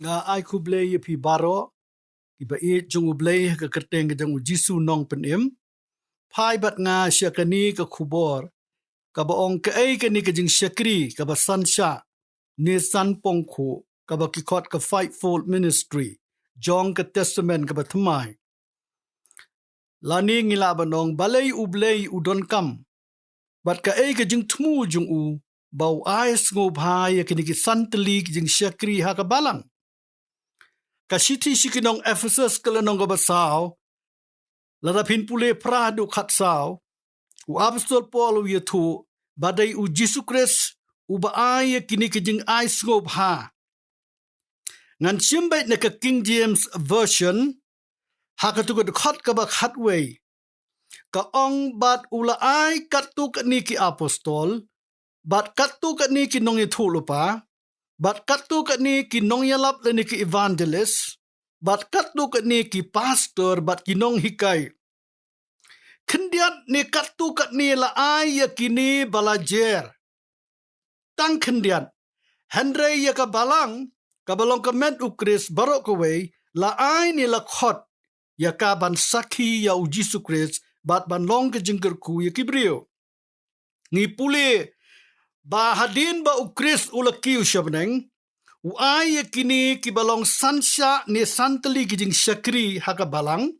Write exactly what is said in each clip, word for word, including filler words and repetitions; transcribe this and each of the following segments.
Nga ai khublei ïa phi baroh kiba ïeit jong U Blei ha ka kyrteng ka jong U Jisu Nongpynim. Phai bad nga sha kane ka khubor kaba ong kaei kane ka jingshakri kaba san shah ne san pongkhuh kaba ki khot ka Fivefold Ministry jong ka Testament kaba thymmai. Lane ngi lah ban ong balei U Blei u donkam bad kaei ka jingthmu jong u ba u ai sngewbha ïa kine ki san tylli ki jingshakri ha ka balang. Ka shithi sha ki nong Ephesus ka lynnong kaba saw, lada phin pule phra haduh khatsaw, u apostol Paul u ïathuh ba dei U Jisu Khrist uba ai ïa kine ki jingai sngewbha. Ngan shim beit na ka King James Version, ha katu ka dkhot kaba khatwei. Ka ong bad u la ai katto katne ki apostol, bad katto katne ki nongïathuhlypa, bad katto katne ki nongïalap lane ki evangelist, bad katto katne ki pastor, bad ki nonghikai. Khyndiat ne katto katne la ai ïa kine ba la jer. Tang khyndiat. Hynrei ïa ka balang, kaba long ka met U Khrist baroh kawei, la ai ne la khot ïa ka ban sakhi ïa U Jisu Khrist, bad ban long ka jingkyrkhu ïa ki briew. Ngi pule ba hadien ba U Khrist u la kiew sha bneng, u ai ïa kine kiba long san shah ne san tylli ki jingshakri ha ka balang.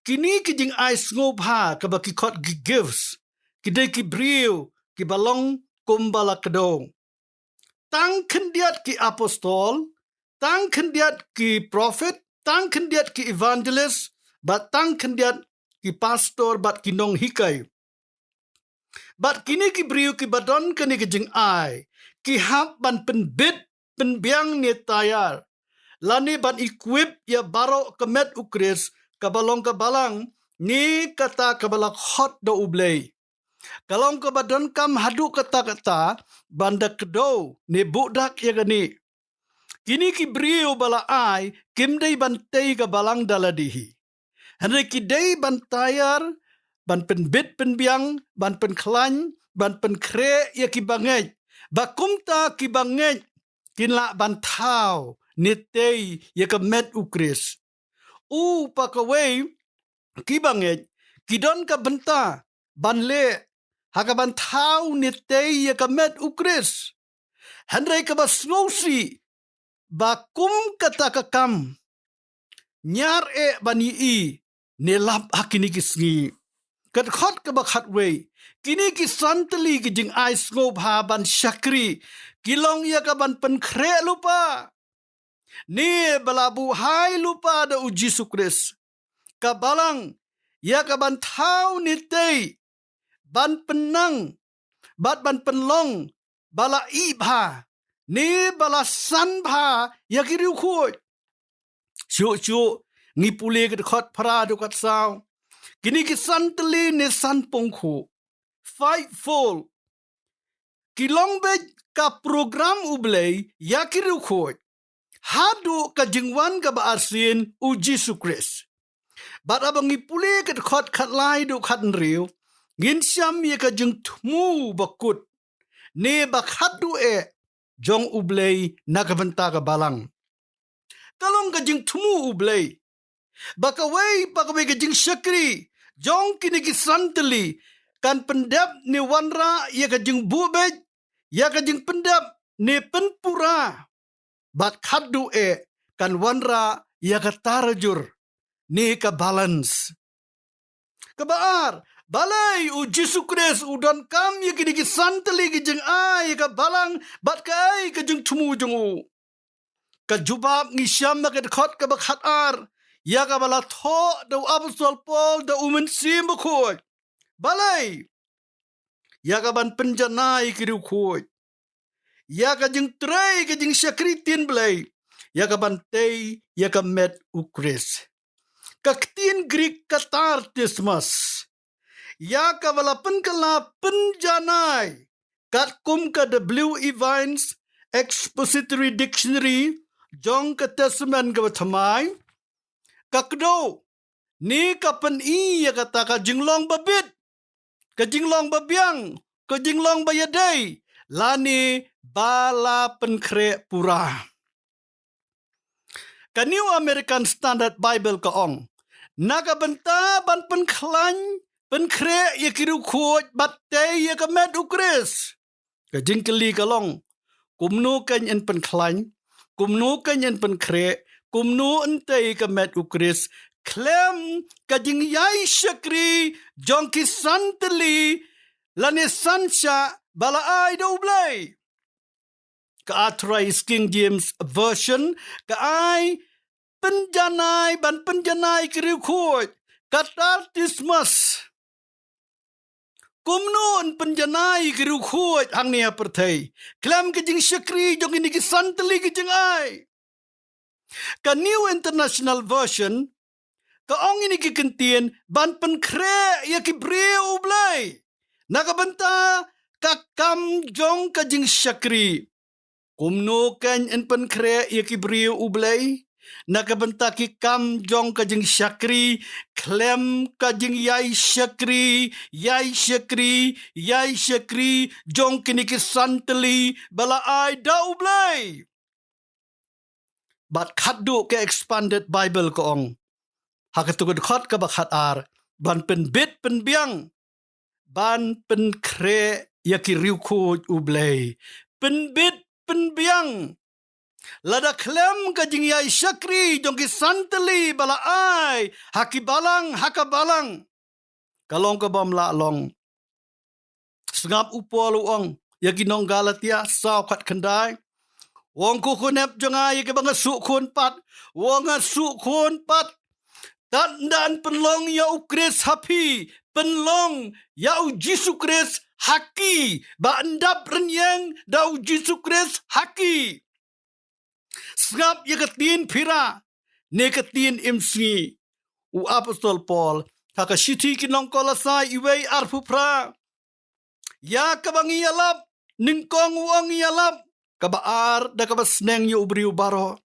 Kine ki jingai sngewbha kaba ki khot ki gifts, ki dei ki briew kiba long kumba la kdew. Tang khyndiat ki apostol, tang khyndiat ki prophet, tang khyndiat ki evangelist, bad tang khyndiat ki pastor bad ki nonghikai. Bad kine ki briew kiba don kane ka jingai, ki hap ban pynbit pynbiang ne tayar, lane ban equip ïa baroh ka met U Khrist, kaba long ka balang, ne kata kaba la khot da U Blei. Ka long kaba donkam haduh katta katta ban da kdew ne buh dak ïa kane. Kine ki briew ba la ai kim dei ban tei ka balang da lade hi. Hynrei ki dei ban tayar, ban pynbit pynbiang, ban pynkhlaiñ, ban pynkhreh ïa ki bangeit. Ba kumta ki bangeit kin lah ban thaw ne tei ïa ka met U Khrist. U pa kawei ki bangeit ki don ka bynta ban leh ha ka ban thaw ne tei ïa ka met U Khrist. Hynrei kaba sngewsih ba kum kata ka kam ñiar eh ban ïohi ne lap ha kine ki sngi. Ka dkhot kaba khatwei, kine ki san tylli ki jingai sngewbha ban shakri ki long ïa ka ban pynkhreh lypa ne ba la buh hai lypa da U Jisu Khrist. Ka balang ïa ka ban thaw ne tei, ban pynnang bad ban pynlong ba la ih bha ne ba la san bha ïa ki riewkhuid. Shuh shuh ngi pule ka dkhot phra haduh khatsaw. Kine ki san tylli ne san pongkhuh, fivefold, ki long beit ka program U Blei ïa ki riewkhuid haduh ka jingwan kaba arsien U Jisu Khrist. Bad haba ngi pule ka dkhot khatlai haduh khathynriew, ngin shem ïa ka jingthmu bakut ne ba khatduh eh jong U Blei na ka bynta ka balang. Ka long ka jingthmu U Blei ba kawei pa kawei ka jingshakri jong kine ki san tylli kan pyndep ne wanrah ïa ka jingbuh beit, ïa ka jingpyndep ne pynpura, bad khatduh eh kan wanrah ïa ka tarajur ne ka balance. Kaba ar, balei U Jisu Khrist u donkam ïa kine ki san tylli ki jingai ïa ka balang, bad kaei ka jingthmu jong u? Ka jubab ngi shem ha ka dkhot kaba khatar, ïa kaba la thoh da u apostol Paul da U Mynsiem Bakhuid. Balei? Ïa ka ban pynjanai ki riewkhuid, ïa ka jingtrei ka jingshakri ktien Blei, ïa ka ban tei ïa ka met U Khrist. Ka ktien Greek katartismos, ïa kaba la pynkylla pynjanai katkum ka W. E. Vines Expository Dictionary jong ka Testament kaba Thymmai. Ka kdew ne ka pyni ïa kata ka jinglong babit, ka jinglong babiang, ka jinglong ba ïadei, lane ba la pynkhreh pura. Ka New American Standard Bible ka ong, na ka bynta ban pynkhlaiñ, pynkhreh ïa ki riewkhuid bad tei ïa ka met U Khrist. Ka jingkylli ka long, kumno kein yn pynkhlaiñ, kumno kein yn pynkhreh, kumno yn tei ïa ka met U Khrist khlem ka jingïai shakri jong ki san tylli lane san shah ba la ai da U Blei? Ka Authorized King James Version ka ai pynjanai, ban pynjanai ki riewkhuid, katartismos. Kumno yn pynjanai ki riewkhuid hangne ha pyrthei khlem ka jingshakri jong kine ki san tylli ki jingai? Ka New International Version ka ong ïa kine ki kyntien ban pynkhreh ïa ki briew U Blei na ka bynta ka kam jong ka jingshakri. Kumno kein yn pynkhreh ïa ki briew U Blei na ka bynta ki kam jong ka jingshakri khlem ka jingïai shakri, ïai shakri, ïai shakri jong kine ki san tylli ba la ai da U Blei? Bad khatduh ka Expanded Bible ka ong ha kato ka dkhot kaba khatar, ban pynbit pynbiang, ban pynkhreh ïa ki riewkhuid U Blei. Pynbit pynbiang. Lada khlem ka jingïai shakri jong ki san tylli ba la ai ha ki balang, ha ka balang, ka long ka bym lah long. Sngap u Paul u ong ïa ki nong Galatia saw khatkhyndai. U ong, ko khunep jong nga ïa kiba nga shu khun pat, u ong, nga shu khun pat, tad ynda yn pynlong ïa U Khrist ha phi, pynlong ïa U Jisu Khrist ha ki, ba yn dap rynïeng da U Jisu Khrist ha ki. Sngap ïa ka ktien phira ne ka ktien imsngi u apostol Paul ha ka shithi ki nong Kolosai iwei arphew phra. Ïa kaba ngi ïalap, nyngkong u ong ïalap, kaba ar da kaba sneng ïa u briew baroh,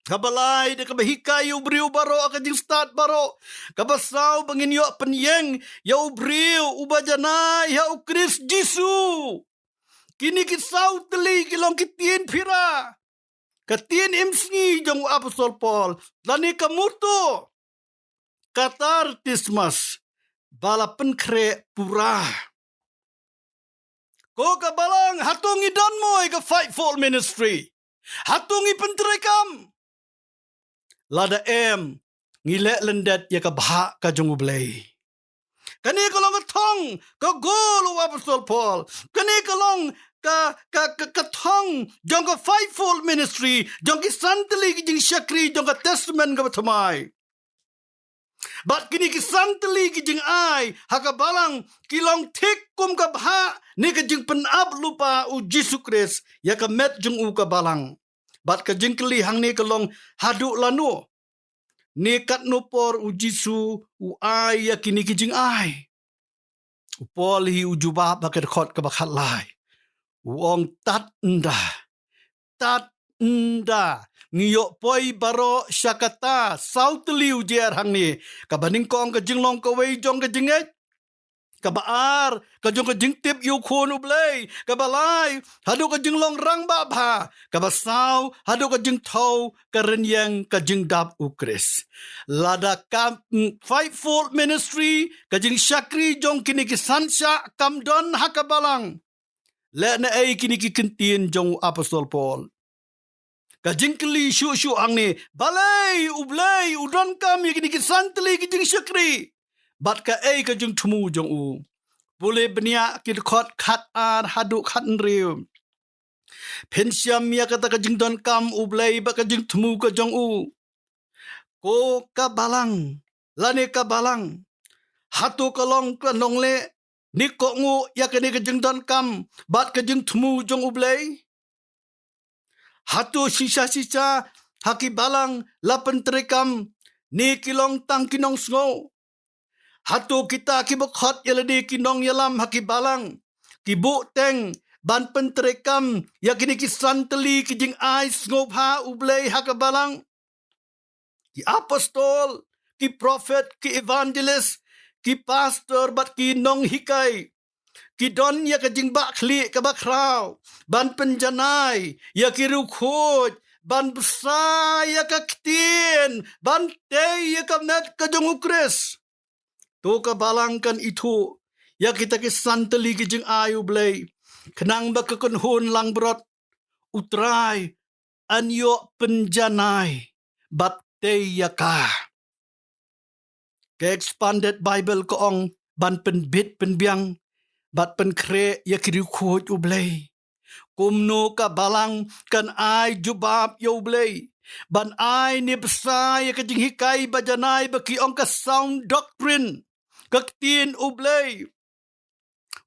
kaba lai da kaba hikai ïa u briew baroh ha ka jingstad baroh, kaba saw ba ngin ïoh pynïeng ïa u briew uba janai ha U Khrist Jisu. Kine ki saw tylli ki long ki ktien phira. Ka ktien imsngi jong u apostol Paul lane ka motto, katartismos, ba la pynkhreh pura. Ko ka balang, hato ngi don mo ïa ka fivefold ministry? Hato ngi pyntreikam? Lada em, ngi leh lyndet ïa ka bhah ka jong U Blei. Kane ka long ka thong ka goal u apostol Paul. Kane ka long ka, ka, ka, ka thong jong ka fivefold ministry, jong ki san tylli ki jingshakri jong ka Testament kaba thymmai. Bad kine ki san tylli ki jingai ha ka balang ki long thik kum ka bhah ne ka jingpynap lypa U Jisu Khrist ïa ka met jong u ka balang. Bad ka jingkylli hangne ka long, haduh lano ne katno por U Jisu u ai ïa kine ki jingai? U Paul hi u jubab ha ka dkhot kaba khatlai. U ong, tad ynda, tad ynda ngi ïoh poi baroh sha kata. Saw tylli u jer hangne. Kaba nyngkong, ka jinglong kawei jong ka jingngeit. Kaba ar, ka jong ka jingtip ïa u Khun U Blei. Kaba lai, haduh ka jinglong rangbah bha. Kaba saw, haduh ka jingthew, ka rynïeng, ka jingdap U Khrist. Lada ka, mm, fivefold ministry, ka jingshakri jong kine ki san shah kam don ha ka balang, leh naei kine ki kyntien jong u apostol Paul? Ka jingkylli shuh shuh hangne, balei U Blei u donkam ïa kine ki san tylli ki jingshakri? Bad kaei ka jingthmu jong u? Pule Bniah ki dkhot khatar haduh khathynriew. Phin shem ïa kata ka jingdonkam U Blei bad ka jingthmu ka jong u. Ko ka balang, lane ka balang, hato ka long ka nongleh ne kohnguh ïa kane ka jingdonkam bad ka jingthmu jong U Blei? Hato shisha shisha ha ki balang la pyntreikam ne ki long tang ki nongsngew? Hato kita kiba khot ïa lade ki nongïalam ha ki balang ki buh teng ban pyntreikam ïa kine ki san tylli ki jingai sngewbha U Blei ha ka balang? Ki apostol, ki prophet, ki evangelist, ki pastor bad ki nonghikai ki don ïa ka jingbahkhlieh kaba khraw ban pynjanai ïa ki riewkhuid ban bsa ïa ka ktien, ban tei ïa ka met ka jong U Khrist. To ka balang kan ithuh ïa kita ki san tylli ki jingai U Blei, khnang ba ka kynhun langbrot U Trai un ïoh pynjanai bad tei ïa ka. Ka Expanded Bible ka ong, ban pynbit pynbiang bad pynkhreh ïa ki riewkhuid U Blei. Kumno ka balang kan ai jubab ïa U Blei? Ban ai ne bsa ïa ka jinghikai ba janai ba ki ong ka sound doctrine, ka ktien U Blei.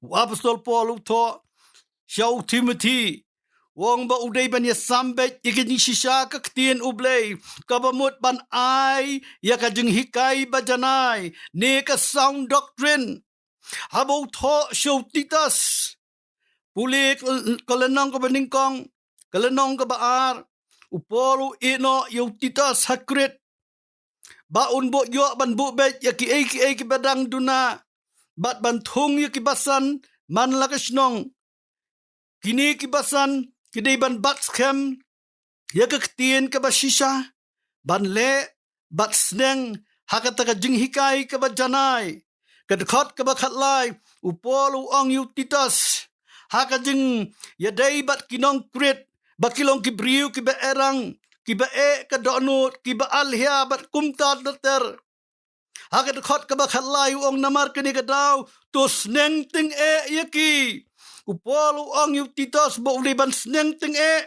U Apostol Paul u thoh sha u Timothy, u ong ba u dei ban ïasam beit ïa ka jingshisha ka ktien U Blei, kaba mut ban ai ïa ka jinghikai ba janai ne ka sound doctrine. Haba u thoh sha u Titus, pule ka lynnong kaba nyngkong, ka lynnong kaba ar, u Paul u ïehnoh ïa u Titus ha Krit, ba un buh ïoh ban buh beit ïa kiei kiei kiba dang duna, bad ban thung ïa ki basan man la ka shnong. Kine ki basan ki dei ban bat skhem ïa ka ktien kaba shisha, ban leh bad sneng ha kata ka jinghikai kaba janai. Ka dkhot kaba khatlai, u Paul u ong ïa u Titus, ha ka jingïadei bad ki nong Krit, ba ki long ki briew kiba erang, kiba eh ka dohnud, kiba alhia bad kumta ter ter. Ha ka dkhot kaba khatlai u ong, namar kane ka daw to sneng tyngeh ïa ki. U Paul u ong ïa u Titus ba u dei ban sneng tyngeh,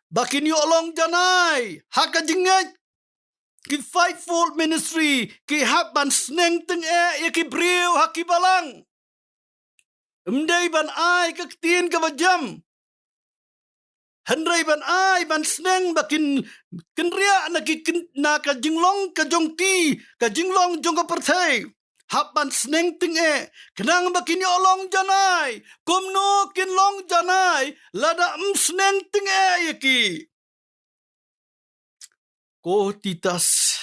ba kin ïoh long janai ha ka jingngeit. Ki fivefold ministry ki hap ban sneng tyngeh ïa ki briew ha ki balang. Ym dei ban ai ka ktien kaba jem, hynrei ban ai ban sneng ba kin kynriah na ki kyn-, na ka jinglong ka jong ki, ka jinglong jong ka pyrthei. Hap ban sneng tyngeh khnang ba kin ïoh long janai. Kumno kin long janai lada ym sneng tyngeh ïa ki? Ko Titus,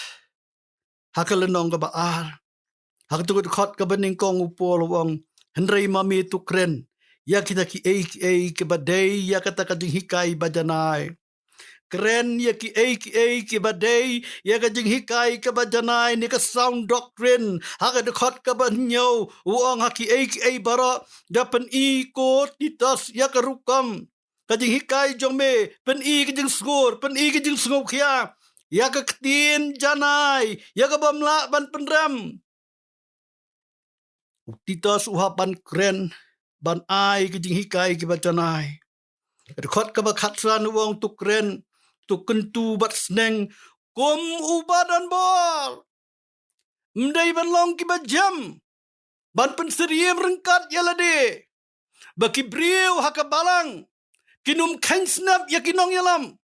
ha ka lynnong kaba ar, ha ka dkhot kaba nyngkong u Paul u ong, hynrei ma me to kren ïa kita kiei kiei kiba dei ïa kata ka jinghikai ba janai. Kren ïa kiei kiei kiba dei ïa ka jinghikai kaba janai ne ka sound doctrine. Ha ka dkhot kaba hynñiew u ong, ha kiei kiei baroh da pyni ko Titus ïa ka rukom ka jinghikai jong me, pyni ka jingsngur, pyni ka jingsngewkhia ïa ka ktien janai, ïa ka bym lah ban pynrem. U Titus u hap ban kren, ban ai ka jinghikai kiba janai. Dkhot kaba khatsan u ong to kren, to kyntu bad sneng kum uba don bor. Ym dei ban long kiba jem, ban pynsyriem ryngkat ïa lade, ba ki briew ha ka balang kin ym kheiñ snep ïa ki nongïalam,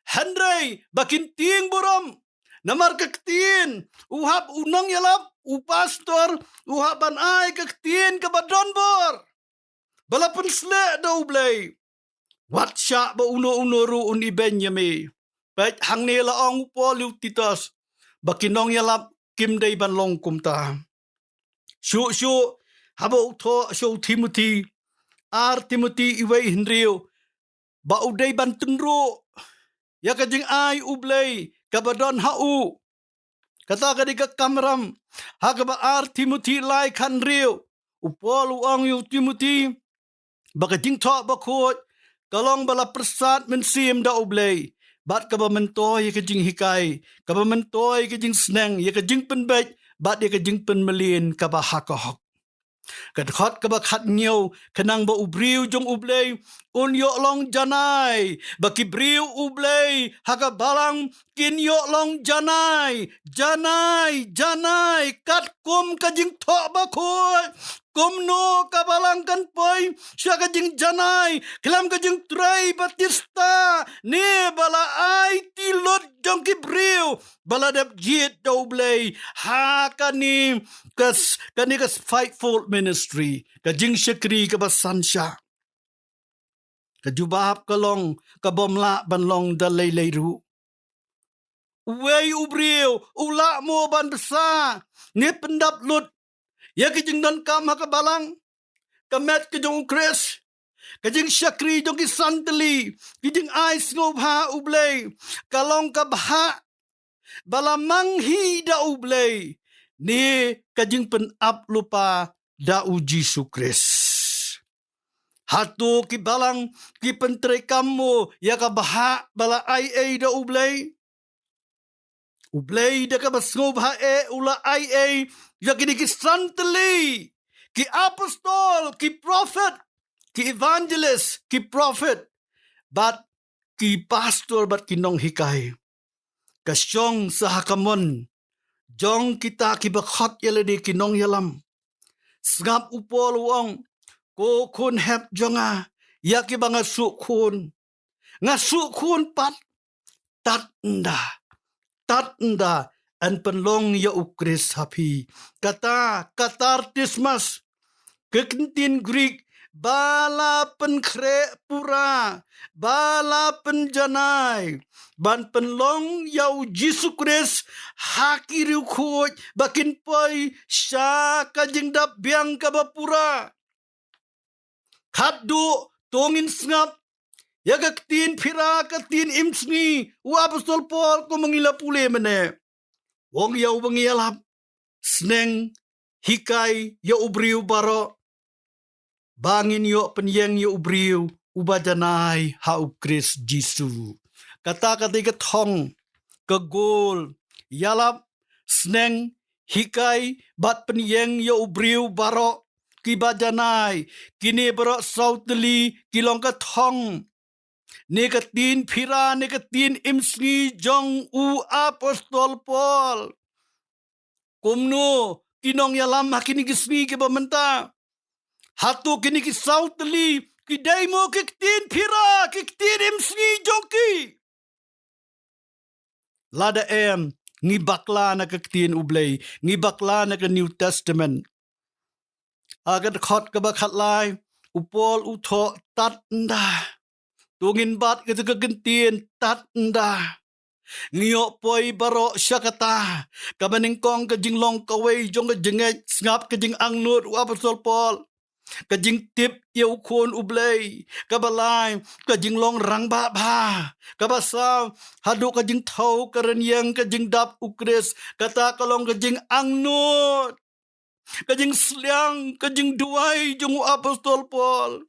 hynrei ba kin tieng burom. Namar ka ktien, u hap u nongïalap, u pastor, u hap ban ai ka ktien kaba don bor, ba la pynsleh da U Blei. Wat shah ba uno uno ruh un ibeiñ ïa me. Peit, hangne la ong u Paul ïa u Titus ba ki nongïalap kim dei ban long kumta. Shuh shuh, haba u thoh sha u Timothy, ar Timothy iwei hynriew, ba u dei ban tynruh ïa ka jingai U Blei kaba don ha u. Kata ka dei ka kamram ha kaba ar Timothy lai khathynriew. U Paul u ong ïa u Timothy ba ka jingthoh bakhuid ka long ba la pyrsad mynsiem da U Blei, bad kaba myntoi ïa ka jinghikai, kaba myntoi ïa ka jingsneng, ïa ka jingpynbeit bad ïa ka jingpynmlien kaba ha ka hok. Ka dkhot kaba khathynñiew, khnang ba u briew jong U Blei un ïoh long janai, ba ki briew U Blei ha ka balang kin ïoh long janai, janai, janai, katkum ka jingthoh bakhuid. Kumno ka balang kan poi sha ka jingjanai khlem ka jingtrei baptista ne ba la aiti lut jong ki briew ba la dep jied da U Blei ha kane ka s-, kane ka fivefold ministry, ka jingshakri kaba synshar. Ka jubab ka long, ka bym lah ban long da lei lei ruh. Uwei u briew u lah mo ban bsa ne pyndap lut ïa ki jingdonkam ha ka balang, ka met ka jong U Khrist? Ka jingshakri jong ki san tylli, ki jingai sngewbha U Blei, ka long ka bhah ba la mang hi da U Blei, ne ka jingpynap lypa da U Jisu Khrist. Hato ki balang ki pyntreikam mo ïa ka bhah ba la ai ei da U Blei? U Blei da kaba sngewbha eh u la ai ei ïa kine ki san tylli, ki apostol, ki prophet, ki evangelist, ki prophet, bad ki pastor, bad ki nonghikai. Ka shong sa ha ka mon jong kita kiba khot ïa lade ki nongïalam. Sngap u Paul u ong, ko khun hep jong nga, ïa kiba nga shu khun, nga shu khun pat, tad ynda, tad ynda yn pynlong ïa U Khrist ha phi. Kata, katartismos, ka ktien Greek, ba la pynkhreh pura, ba la pynjanai ban pynlong ïa U Jisu Khrist ha ki riewkhuid ba kin poi sha ka jingdap biang kaba pura. Khatduh, to ngin sngap ïa ka ktien phira, ka ktien imsngi, u apostol Paul, kumba ngi la pule mynne. U ong ïa uba ngi ïalap, sneng, hikai ïa u briew baroh ba ngin ïoh pynïeng ïa u briew uba janai ha U Khrist Jisu. Kata ka dei ka thong, ka goal, ïalap, sneng, hikai bad pynïeng ïa u briew baroh kiba janai. Kine baroh saw tylli ki long ka thong, ne ka ktien phira, ne ka ktien imsngi jong u apostol Paul. Kumno ki nongïalam ha kine ki sngi kiba mynta? Hato kine ki saw tylli ki dei mo ki ktien phira, ki ktien imsngi jong ki? Lada em, ngi bakla na ka ktien U Blei, ngi bakla na ka New Testament. Ha ka dkhot kaba khatlai, u Paul u thoh, tad ynda. To ngin bat kata ka kyntien, tad ynda. Ngi ïoh poi baroh sha kata kaba nyngkong, ka jinglong kawei jong ka jingngeit, sngap, ka jingangnud u apostol Paul, ka jingtip ïa u Khun U Blei, kaba lai, ka jinglong rangbah bha, kaba saw, haduh ka jingthew ka rynïeng, ka jingdap U Khrist, kata ka long ka jingangnud, ka jingsliang, ka jingduwai jong u apostol Paul.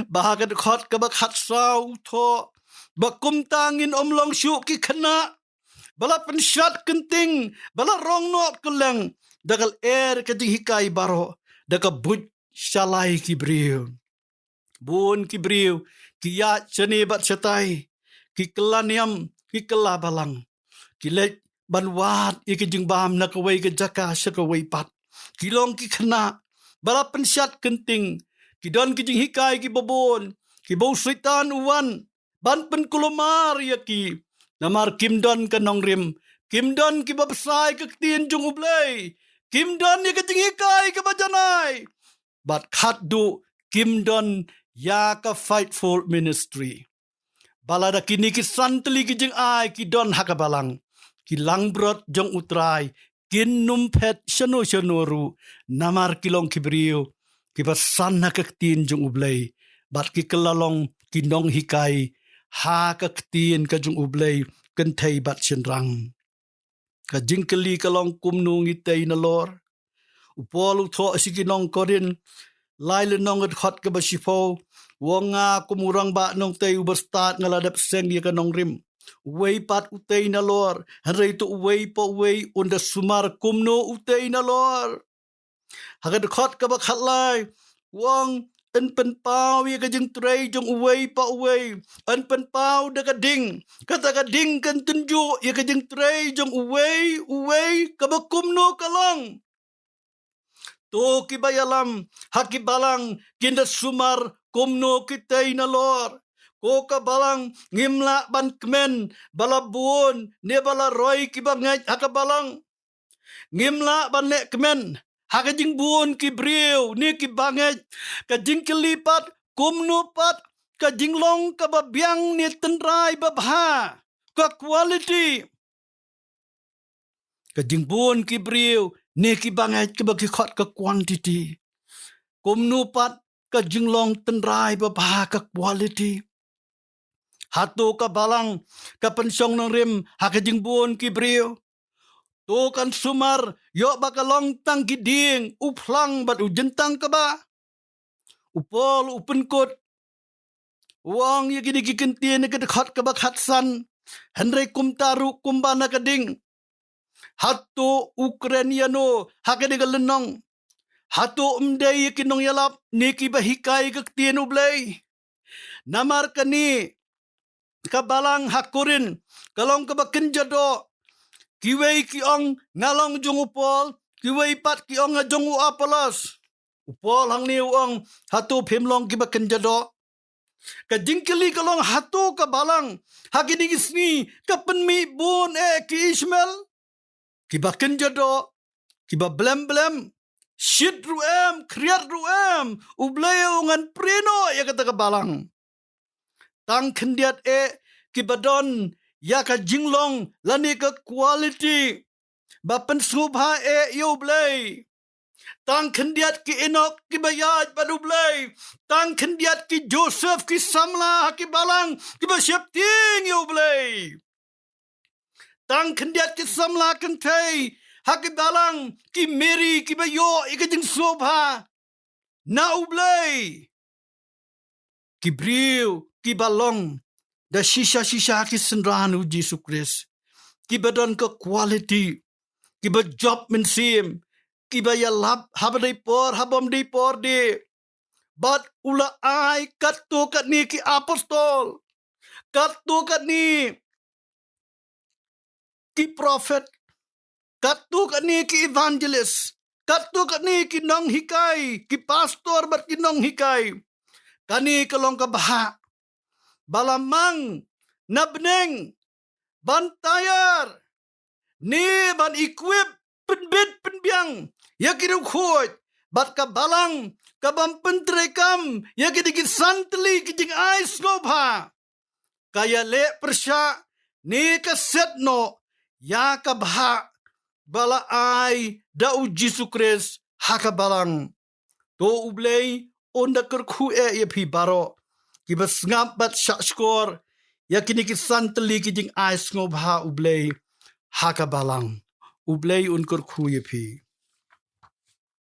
Ba ha ka dkhot kaba khatsaw u thoh, ba kumta ngin ym long shuh ki khynnah ba la pynshad kynting, ba la rong noh kylleng, da ka lyer ka jinghikai baroh, da ka buit shalai ki briew. Bun ki briew ki ïaid shane bad shatai, ki kylla niam, ki kylla balang, ki leit ban wad ïa ka jingbam na kawei ka jaka sha kawei pat. Ki long ki khynnah ba la pynshad kynting, ki don ki jinghikai kiba bun, kiba u Soitan u wan ban pynkulmar ïa ki, namar kim don ka nongrim, kim don kiba bsa ïa ka ktien jong U Blei, kim don ïa ka jinghikai kaba janai, bad khatduh kim don ïa ka fivefold ministry. Ba lada kine ki san tylli ki jingai ki don ha ka balang, ki langbrot jong U Trai kin ym phet shano shano ruh, namar ki long ki briew kiba san ha ka ktien jong U Blei, bad ki kylla long ki nonghikai ha ka ktien ka jong U Blei, kynthei bad shynrang. Ka jingkylli ka long, kumno ngi tei nalor? U Paul u thoh sha ki nong Korinth, lai lynnong, ka dkhot kaba shiphew, u ong, nga kum u rangbah nongtei uba stad nga la dep seng ïa ka nongrim. Uwei pat u tei nalor, hynrei to uwei pa uwei un da sumar kumno u tei nalor. Ha ka dkhot kaba khatlai, u ong, yn pynpaw ïa ka jingtrei jong uwei pa uwei, yn pynpaw da ka ding, kata ka ding kan tynjuh ïa ka jingtrei jong uwei uwei kaba kumno ka long. To kiba ïalam ha ki balang kin da sumar kumno ki tei nalor. Ko ka balang, ngim lah ban kmen ba la bun ne ba la roi kiba ngeit ha ka balang. Ngim lah ban leh kmen ha ka jingbun ki briew ne kiba ngeit. Ka jingkylli pat, kumno pat ka jinglong kaba biang ne tynrai babha, ka quality. Ka jingbun ki briew ne kiba ngeit, kaba ki khot ka quantity. Kumno pat ka jinglong tynrai babha, ka quality. Hato ka balang ka pynshong nongrim ha ka jingbun ki briew? To kan sumar ïoh ba ka long tang ki dieng, u phlang bad u jyntang kaba. U Paul u pynkut, u ong ïa kine ki kyntien ha ka dkhot kaba khatsan, hynrei kumta ruh kumba na ka ding, hato u kren ïano ha kane ka lynnong? Hato ym dei ïa ki nongïalap ne kiba hikai ka ktien U Blei? Namar kane ka balang ha Korinth ka long kaba kynja doh. Kiwei ki ong, "Nga long jong u Paul," kiwei pat ki ong, "Nga jong u Apollos." U Paul hangne u ong, "Hato phim long kiba kynja doh?" Ka jingkylli ka long, hato ka balang ha kine ki sngi ka pynmih bun eh ki Ishmael, kiba kynja doh, kiba blem blem, shit ruh em, khriat ruh em? U Blei u ngan prie noh ïa kata ka balang. Tang khyndiat eh kiba don ïa ka jinglong lane ka quality ba pynsngewbha eh ïa U Blei. Tang khyndiat ki Enok kiba ïaid bad U Blei. Tang khyndiat ki Joseph ki samla ha ki balang kiba sheptieng ïa U Blei. Tang khyndiat ki samla kynthei ha ki balang, ki Mary kiba ïoh ïa ka jingsngewbha na U Blei. Ki briew kiba long da shisha shisha ki synran U Jisu Khrist, kiba don ka quality, kiba jop mynsiem, kiba ïalap haba dei por, haba ym dei por de. Bad u la ai katto katne ki apostol, katto katne ki prophet, katto katne ki evangelist, katto katne ki nonghikai, ki pastor bad ki nonghikai. Kane ka long ka bhah ba la mang na bneng ban tayar ne ban equip, pynbit pynbiang ïa ki riewkhuid bad ka balang, ka ban pyntreikam ïa kine ki san tylli ki jingai sngewbha. Ka ïaleh pyrshah ne ka set noh ïa ka bhah ba la ai da U Jisu Khrist ha ka balang. To U Blei un da kyrkhu eh ïa phi baroh kiba sngap bad shahshkor ïa kine ki san tylli ki jingai sngewbha U Blei ha ka balang. U Blei un kyrkhu ïa phi.